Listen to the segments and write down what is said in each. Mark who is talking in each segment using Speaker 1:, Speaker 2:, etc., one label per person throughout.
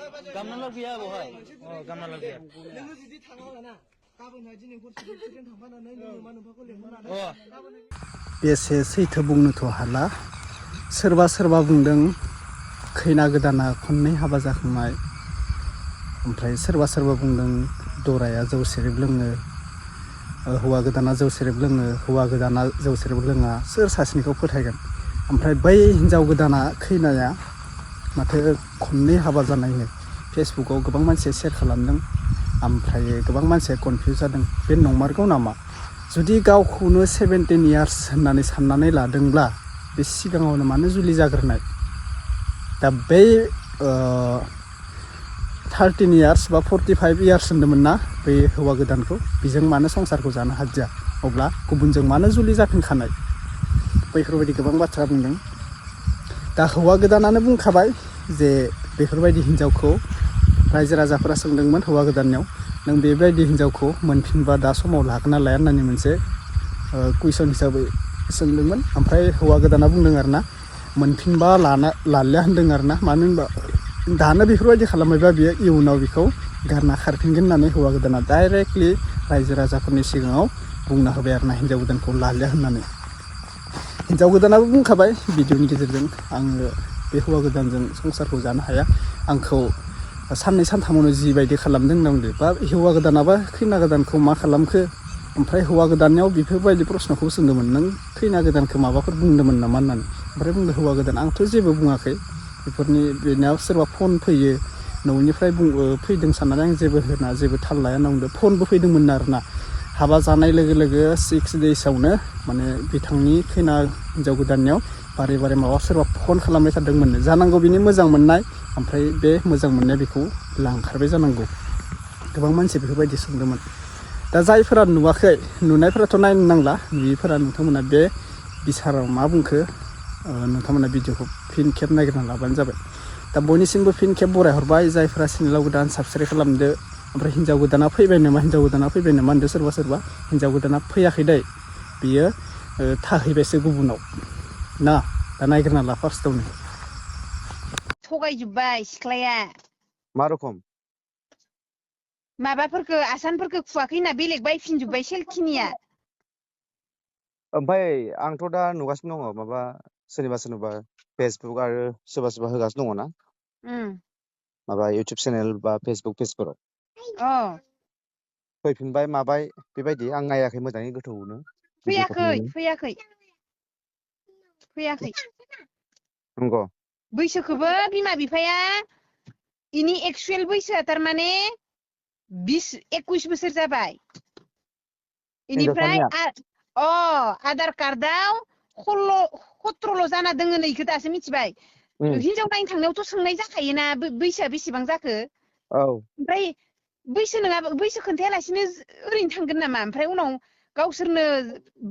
Speaker 1: गामना गैया बहाय
Speaker 2: गामना गैया
Speaker 3: नोङो जुदि थाङाब्लाना गाबोनहाय दिनै हरसे ट्रेन थांफानानै नोङो मा नोंफाखौ लेंहरनानै
Speaker 4: बेसे सैथो बुंनोथ' हाला सोरबा सोरबा बुंदों खैना गोदाना खननै हाबा जाखांनाय ओमफ्राय सोरबा सोरबा बुंदों दराया जौ सेरेब लोङो हौवा गोदाना जौ सेरेब लोङो हौवा गोदाना जौ सेरेब लोङा सोर सासेनिखौ फोथायगोन ओमफ्राय बै हिनजाव गोदाना खैनाया माथो खननै हाबा जानायनो फेसबुकाव गोबां मानसिया शेयार खालामदों ओमफ्राय गोबां मानसिया कनफिउज जादों बे नंमारगौ नामा जुदि गावखौनो 17 इयार्स होननानै साननानै लादोंब्ला बे सिगाङावनो मानो जुलि जाग्रोनाय दा बै 13 इयार्स बा 45 इयार्स होन्दोंमोन ना बै हौवा गोदानखौ बेजों मानो संसारखौ जानो हादिया अब्ला गुबुनजों मानो जुलि जाफिनखानाय बैफोरबायदि गोबां बाथ्रा बुंदों दा हौवा गोदानानो बुंखाबाय जे बेफोरबायदि हिन्जावखौ रायजो राजाफोरा सोंदोंमोन हौवा गोदाननियाव नों बेबायदि हिन्जावखौ मोनफिनबा दा समाव लागोन ना लाया होननानै मोनसे कुइसन हिसाबै सोंदोंमोन ओमफ्राय हौवा गोदाना बुंदों आरो ना मोनफिनबा लालिया होनदों आरो ना मानो होनबा दानो बेफोरबायदि खालामबायबा बियो इयुनाव बेखौ गारना खारफिनगोन होननानै हौवा गोदाना डाइरेक्टलि रायजो राजाफोरनि सिगाङाव बुंना होबाय आरो ना हिन्जाव गोदानखौ लालिया होननानै हिन्जाव गोदानाबो बुंखाबाय भिडिअनि गेजेरजों आङो बे हौवा गोदानजों संसारखौ जानो हाया आंखौ साननै सानथामावनो जिबायदि खालामदों होनना बुंदों बा हौवा गोदानाबा खैना गोदानखौ मा खालामखो ओमफ्राय हौवा गोदाननियाव बेफोरबायदि प्रश्नखौ सोंदोंमोन नों खैना गोदानखौ माबाफोर बुंदोंमोन नामा होननानै ओमफ्राय बुंदों हौवा गोदान आंथ' जेबो बुङाखै बेफोरनि बेनाव सोरबा फन फैयो न'निफ्राय फैदों साननानै आं जेबो होना जेबो थाल लाया होनना बुंदों फनबो फैदोंमोन आरोना हाबा जानाय लोगो लोगो 6 डेसआवनो माने बिथांनि खैना हिन्जाव गोदाननियाव बारे बारे माबा सोरबा फन खालामबाय थादोंमोन जानांगौ बिनि मोजां मोननाय ओमफ्राय बे मोजां मोननाया बेखौ लांखारबाय जानांगौ गोबां मानसि बेफोरबायदि सोंदोंमोन दा जायफोरा नुवाखै नुनायफोराथ' नायनो नांला नुयिफोरा नोंथांमोना बे बिसाराव मा बुंखो नोंथांमोना भिडिअखौ फिन खेब नागिरना लाबानो जाबाय दा बयनिसिमबो फिन खेब बरायहरबाय जायफोरा चेनेलाव गोदान साबस्क्राइब खालामदो ओमफ्राय हिन्जाव गोदाना फैबाय नामा होनदो सोरबा हिन्जाव गोदाना फैयाखै दै बियो थाहैबायसो गुबुनाव ना दा नायगिरना ला फार्स्टआवनो
Speaker 5: थगायजोब्बाय सिख्लाया
Speaker 2: मा रखम
Speaker 5: माबाफोरखौ आसानफोरखौ खुवाखै होनना बेलेग बायफिनजोब्बाय सेलखिनिया
Speaker 2: ओमफ्राय आंथ' दा नुगासिनो दङ माबा सोरनिबा फेसबुक आरो सोरबा होगासिनो दङ ना माबा इउटुब चेनेल बा फेसबुक पेजफोराव फैफिनबाय माबाय बेबायदि आं नायाखै मोजाङै गोथौनो
Speaker 5: फैयाखै
Speaker 2: नंगौ
Speaker 5: बैसोखौबो बिमा बिफाया इनि एक्सुएल बैसोआ थारमाने 21 बोसोर जाबाय इनिफ्राय आधार कार्डआव 17 जाना दोङो नै इखो दासो मिथिबाय हिनजाव नायनो थांनायावथ' सोंनाय जाखायोना बैसोआ बेसेबां जाखो ओमफ्राय बैसो नङाबा बैसो खोन्थायालासिनो ओरैनो थांगोन नामा ओमफ्राय उनाव गावसोरनो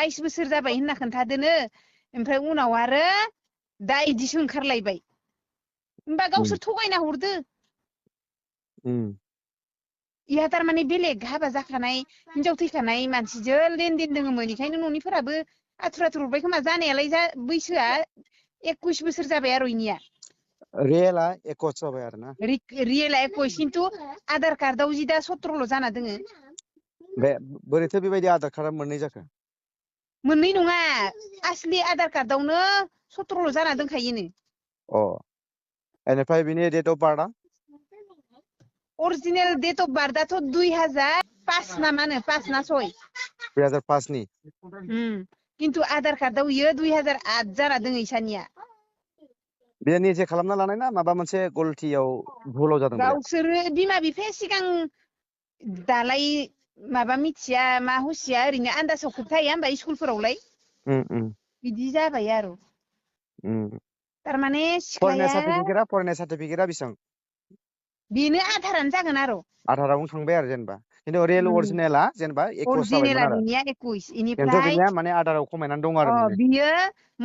Speaker 5: 22 बोसोर जाबाय होनना खोन्थादोनो ओमफ्राय उनाव आरो दा इदिसो ओंखारलायबाय होमबा गावसोर थगायना हरदो इहा थारमाने बेलेग हाबा जाखानाय हिनजाव थैखानाय मानसिजों लेनदेन दोङोमोन इखायनो न'निफोराबो आथुर हरबाय खोमा जानायालाय बैसोआ 21 बोसोर जाबाय आरो इनिया
Speaker 2: रियेला 21 जाबाय आरो ना
Speaker 5: रियेला 21 खिन्थु आधार कार्डआव जि दा 17 जाना दोङो
Speaker 2: बे बोरैथो बेबायदि आधार कार्डआ मोननै जाखो
Speaker 5: मोननै नङा आसलि आधार कार्डआवनो 17 जाना दोनखायोनो
Speaker 2: एनिफ्राय बिनि डेट अफ बार्थआ
Speaker 5: अरिजिनेल डेट अफ बार्थआथ' 2005 ना मानो 5 ना 6
Speaker 2: 2005 नि
Speaker 5: खिन्थु आधार कार्डआव इयो 2008 जाना दोङो इसानिया
Speaker 2: बे निजे खालामना लानाय ना माबा मोनसे गलथियाव भुलाव जादों
Speaker 5: गावसोरो बिमा बिफाया सिगां दालाय माबा मिथिया मा हुसिया ओरैनो आन्दासाव खोबथाया होमबा स्कुलफोरावलाय बिदि जाबाय आरो थारमाने सिख्लाया
Speaker 2: फरायनाय सार्टिफिकेटआ बेसेबां
Speaker 5: बेनो आधारानो जागोन आरो
Speaker 2: आधारावनो थांबाय आरो जेनेबा खिन्थु रियेल अरिजिनेला जेनेबा 21 जाबायमोन आरो
Speaker 5: बिनिया 21
Speaker 2: खिन्थु
Speaker 5: इनिफ्राय
Speaker 2: बिनिया माने आधाराव खमायनानै दं आरो
Speaker 5: बियो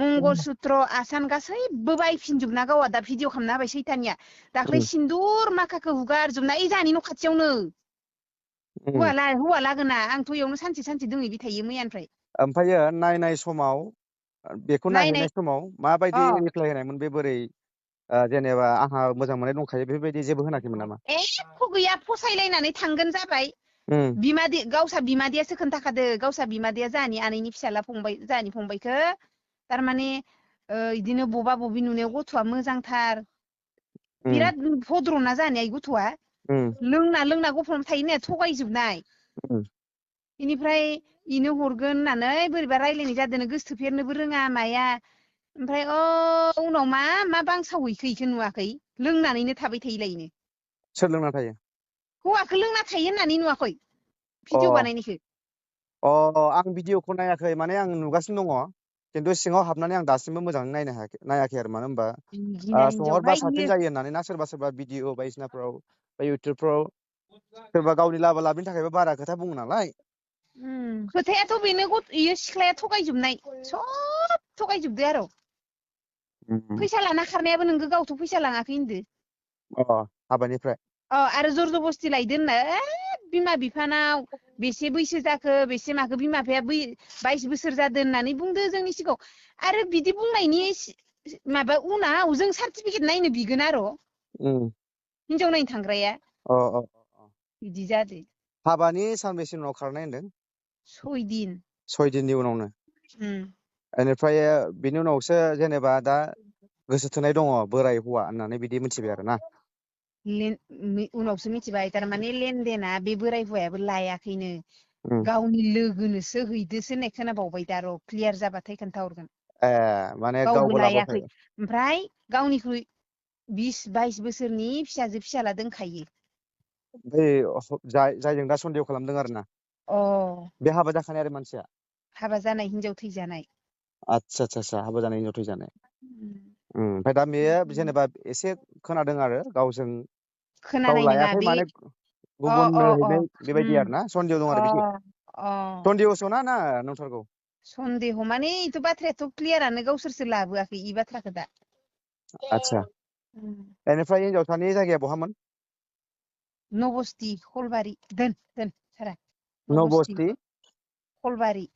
Speaker 5: मंगलसूत्र आसान गासैबो बायफिनजोबना गावा दा भिडिअ खालामना होबाय सैथानिया दाख्लै सिन्दुर माखाखौ हुगारजोबना ओइ जाहानि न' खाथियावनो हौवा लागोना आंथ' इयावनो सानसे दोङैबाय थायो मैयानिफ्राय
Speaker 2: ओमफ्रायो नायनाय समाव बेखौ नायहैनाय समाव माबायदि रिप्लाय होनायमोन बे बोरै जेनेबा आंहा मोजां मोननाय दंखायो बेफोरबायदि जेबो होनाखैमोन नामा?
Speaker 5: एख' गैया फसायलायनानै थांगोन जाबाय। गावसा बिमादैयासो खोन्थाखादो गावसा बिमादैया जाहानि आनैनि फिसाला फंबाय जाहानि फंबायखो थारमाने इदिनो बबा बबि नुनायाव गथ'आ मोजांथार बिराद भद्रना जाहानि आइ गथ'आ लोंना गफ'ना थायोना थगायजोबनाय बेनिफ्राय इनो हरगोन होननानै बोरैबा रायलायनाय जादों गोसोथोफेरनोबो रोङा माया ओमफ्राय उनाव मा बांसावहैखो इखो नुवाखै लोंनानैनो थाबाय थायोलायनो।
Speaker 2: सोर लोंना थायो?
Speaker 5: हौवाखौ लोंना थायो होननानै नुवाखै भिडिअ बानायनायखो?
Speaker 2: आं भिडिअखौ नायाखै माने आं नुगासिनो दङ खिन्थु सिङाव हाबनानै आं दासिमबो मोजाङै नायाखै आरो मानो होनबा सोंहरबा साबसिन जायो होननानै ना सोरबा भिडिअ बायदिसिनाफ्राव बा इउटुबफ्राव सोरबा गावनि लाबा लाबनि थाखायबो बारा खोथा बुङो नालाय।
Speaker 5: खोथायाथ' बेनो इयो सिख्लाया थगायजोबनाय सब थगायजोबदो आरो फैसा लाना खारनायाबो नोंगो गावथ' फैसा लाङाखै होनदो।
Speaker 2: हाबानिफ्राय
Speaker 5: आरो जर जबस्ति लायदो होनना बिमा बिफानाव बेसे बैसो जाखो बेसे माखो बिमा बिफाया 22 बोसोर जादों होननानै बुंदो जोंनि सिगाङाव आरो बिदि बुंनायनि माबा उनाव जों सार्टिफिकेट नायनो बिगोन आरो हिनजाव नायनो थांग्राया बिदि जादो।
Speaker 2: हाबानि सानबेसे उनाव खारनाय होनदों?
Speaker 5: 6 दिन।
Speaker 2: 6 दिननि उनावनो बेनिफ्राय बिनि उनावसो जेनेबा दा गोसो थोनाय दङ बोराय हौवा होननानै बिदि मिथिबाय आरो ना?
Speaker 5: उनावसो मिथिबाय थारमाने लेनदेना बे बोराय हौवायाबो लायाखैनो गावनि लोगोनोसो हैदोसो होननाय खोनाबावबाय दा र' क्लियार जाबाथाय खोन्थाहरगोन।
Speaker 2: माने
Speaker 5: गावबो
Speaker 2: गावबो
Speaker 5: लायाखै
Speaker 2: लाबोआखै
Speaker 5: ओमफ्राय गावनिख्रुइ 20-22 बोसोरनि फिसाजो फिसाला दोनखायो।
Speaker 2: जायजों दा सन्देह खालामदों आरो ना? बे हाबा जाखानाय आरो मानसिया?
Speaker 5: हाबा जानाय हिनजाव थैजानाय।
Speaker 2: आदसा हाबा जानाय हिनजाव थैजानाय। ओमफ्राय दा बेयो जेनेबा एसे खोनादों आरो गाव
Speaker 5: खोनानाय नङा
Speaker 2: लायाखै
Speaker 5: बे
Speaker 2: माने गुबुननो हैनाय बेबायदि आरो ना सन्देह दं आरो बिदि सन्देहसोना ना नंथारगौ?
Speaker 5: सन्देह माने इथ' बाथ्रायाथ' क्लियारानो गावसोरसो लाबोआखै इ बाथ्राखौ दा।
Speaker 2: आदसा बेनिफ्राय हिनजावसानि जायगाया बहामोन?
Speaker 5: नबस्ति खलबारि दोन सारा
Speaker 2: नबस्ति
Speaker 5: खलबारि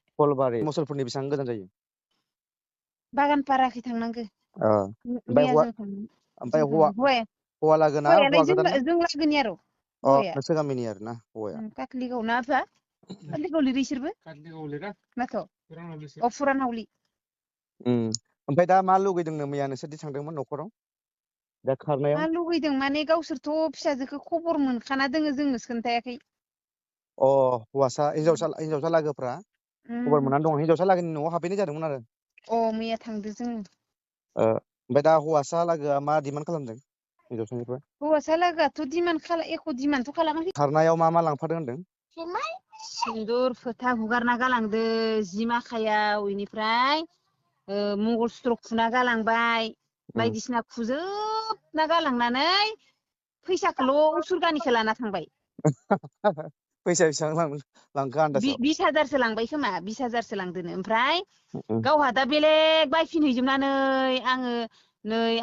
Speaker 2: मुसलपुरनि बेसेबां गोजान जायो?
Speaker 5: बागानपाराखै थांनांगो।
Speaker 2: ओमफ्राय
Speaker 5: मैया
Speaker 2: हौवा
Speaker 5: जों थांदों
Speaker 2: ओमफ्राय हौवा लागोना
Speaker 5: हौवायालाय
Speaker 2: हौवा गोदान ना?
Speaker 5: जों लागोनि आरो हौवाया
Speaker 2: नोंसोर गामिनि आरो ना हौवाया?
Speaker 5: काकलिगाव ना आफा काकलिगाव लिरो इसोरबो माथ' फुरानावलि।
Speaker 2: ओमफ्राय दा मा लुगैदोंनो मैया नोंसोरदि थांदोंमोन न'खराव दा खारनायाव?
Speaker 5: मा लुगैदों माने गावसोरथ' फिसाजोखौ खबर मोनखाना दोङो जोंनोसो खोन्थायाखै।
Speaker 2: हिनजावसा लागोफ्रा खबर मोननानै दङ हिनजावसा लागोनि न'आव हाबफैनाय जादोंमोन आरो?
Speaker 5: मैया थांदो जोङो।
Speaker 2: ओमफ्राय दा हौवासा लागोआ मा डिमान्ड खालामदों हिनजावसानिफ्राय?
Speaker 5: हौवासा लागोआथ' एख' डिमान्डथ' खालामाखै।
Speaker 2: खारनायाव मा लांफादों होनदों?
Speaker 5: सिन्दुर फोथा हुगारना गालांदो जि माखायाव इनिफ्राय मंगलसुत्र खुना गालांबाय बायदिसिना खुजोबना गालांनानै फैसाखौल' उसुरगानिखौ लाना थांबाय।
Speaker 2: फैसा बेसेबां लांखो आन्दासाव?
Speaker 5: 20,000सो लांबाय खोमा 20,000सो लांदोनो ओमफ्राय गावहा दा बेलेग बायफिनहैजोबनानै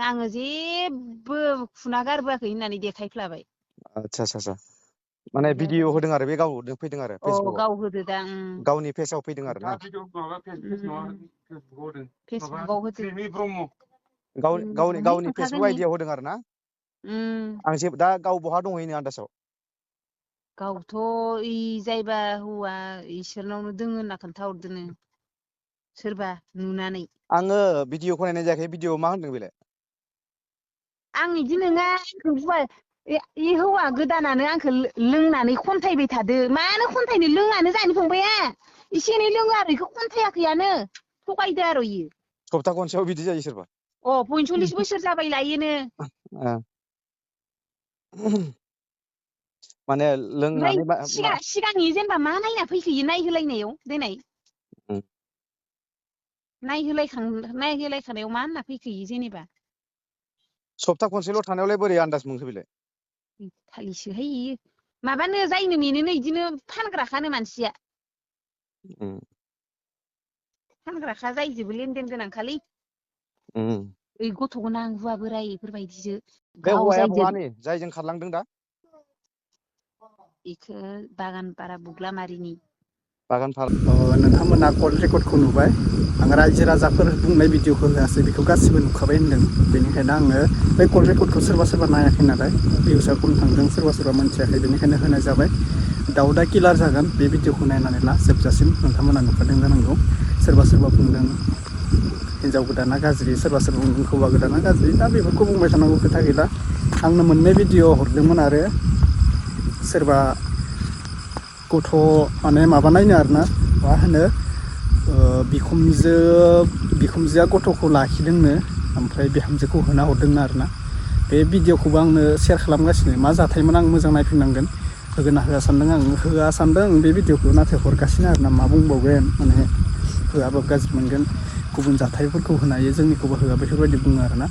Speaker 5: आङो जेबो खुना गारबोआखै होननानै देखायफ्लाबाय।
Speaker 2: आदसा माने भिडिअ होदों आरो बे गावनो फैदों आरो फेसबुकआव
Speaker 5: गाव होदो दा
Speaker 2: गावनि पेजाव फैदों आरो ना?
Speaker 5: फेसबुकआव होदो
Speaker 2: गावनि फेसबुक आइडियाव होदों आरो ना? दा गाव बहा दंहैनो आन्दासाव?
Speaker 5: गावथ' जायबा हौवा इसोरनावनो दोङो होनना खोन्थाहरदोनो सोरबा नुनानै।
Speaker 2: आङो भिडिअखौ नायनाय जायाखै भिडिअ मा होनदों बेलाय?
Speaker 5: आं इदि नङा इ हौवा गोदानानो आंखौ लोंनानै खन्थायबाय थादो मानो खन्थायनो लोङानो जाहानि फंबाया एसे एनै लोङो आरो इखौ खन्थायाखैयानो थगायदो आरो इयो।
Speaker 2: सप्ता खनसेयाव बिदि जायो सोरबा?
Speaker 5: 45 बोसोर जाबाय लायोनो।
Speaker 2: माने लोंनानै
Speaker 5: ओमफ्राय सिगांनि जेनेबा मा नायना फैखो इयो नायहोलायनायाव देनाय नायहोलायखानायाव मा होनना फैखो इयो जेनेबा?
Speaker 2: सप्ता खनसेल' थानायावलाय बोरै आन्दाज मोनखो बेलाय?
Speaker 5: खालिसोहाय इयो माबानो जायनो मेनोनो इदिनो फानग्राखानो मानसिया। फानग्राखा जायजोबो लेनदेन गोनांखालै। ओइ गथ' गोनां हुवा बोराय इफोरबायदिजो
Speaker 2: बे हौवाया बहानि जायजों खारलांदों दा?
Speaker 5: इखो बागानपारा बुग्लामारिनि।
Speaker 2: बागान फार्म
Speaker 4: नोंथांमोना कल रेकर्डखौ नुबाय आं रायजो राजाफोर बुंनाय भिडिअखौ होआसै बेखौ गासिबो नुखाबाय होनदों बेनिखायनो आङो बे कल रेकर्डखौ सोरबा सोरबा नायाखै नालाय भिउसा खम थांदों सोरबा सोरबा मोनथियाखै बेनिखायनो होनाय जाबाय दाउदा किलार जागोन बे भिडिअखौ नायनानै ला जोबजासिम नोंथांमोना नुखादों जानांगौ सोरबा सोरबा बुंदों हिन्जाव गोदाना गाज्रि सोरबा सोरबा बुंदों हौवा गोदाना गाज्रि दा बेफोरखौ बुंबाय थानांगौ खोथा गैला आंनो मोननै भिडिअ हरदोंमोन आरो सोरबा गथ' माने माबा नायनो आरोना मा होनो बिखुमजोआ गथ'खौ लाखिदोंनो ओमफ्राय बिहामजोखौ होना हरदोंनो आरोना बे भिडिअखौबो आंनो शेयार खालामगासिनो मा जाथायमोन आं मोजां नायफिननांगोन होगोन ना होआ सानदों आं होआ सानदों बे भिडिअखौ नाथाय हरगासिनो आरोना मा बुंबावगोन माने होआबाबो गाज्रि मोनगोन गुबुन जाथायफोरखौ होनो हायो जोंनिखौबो होआ बेफोरबायदि बुङो आरोना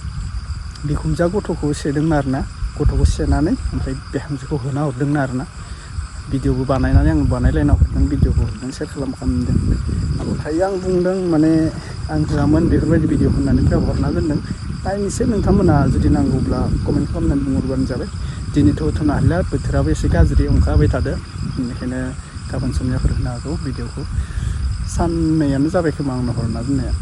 Speaker 4: बिखुमजोआ गथ'खौ सेदोंनो आरोना गथ'खौ सेनानै ओमफ्राय बिहामजोखौ होना हरदोंनो आरोना भिडिअबो बानायनानै आं बानायलायना हरदों भिडिअखौ हरदों शेयार खालामदों ओमफ्राय आं बुंदों माने आं होआमोन बेफोरबायदि भिडिअ होननानै हरना दोनदों नायनोसै नोंथांमोना जुदि नांगौब्ला कमेन्ट खालामनानै बुंहरबानो जाबाय दिनैथ' होथ'नो हालिया बोथोराबो एसे गाज्रि अखा हाबाय थादो बेनिखायनो गाबोन समनियाफोर होनो हागौ भिडिअखौ साननैयानो जाबाय खोमा आंनो हरना दोननाया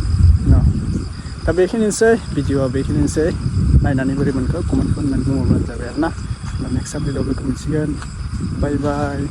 Speaker 4: दा बेखिनिसै भिडिअआ बेखिनिसै नायनानै बोरै मोनखो कमेन्ट खालामनानै बुंहरबानो जाबाय आरोना नेक्स्ट आपडेटआव लोगो मोनसिगोन बाय बाय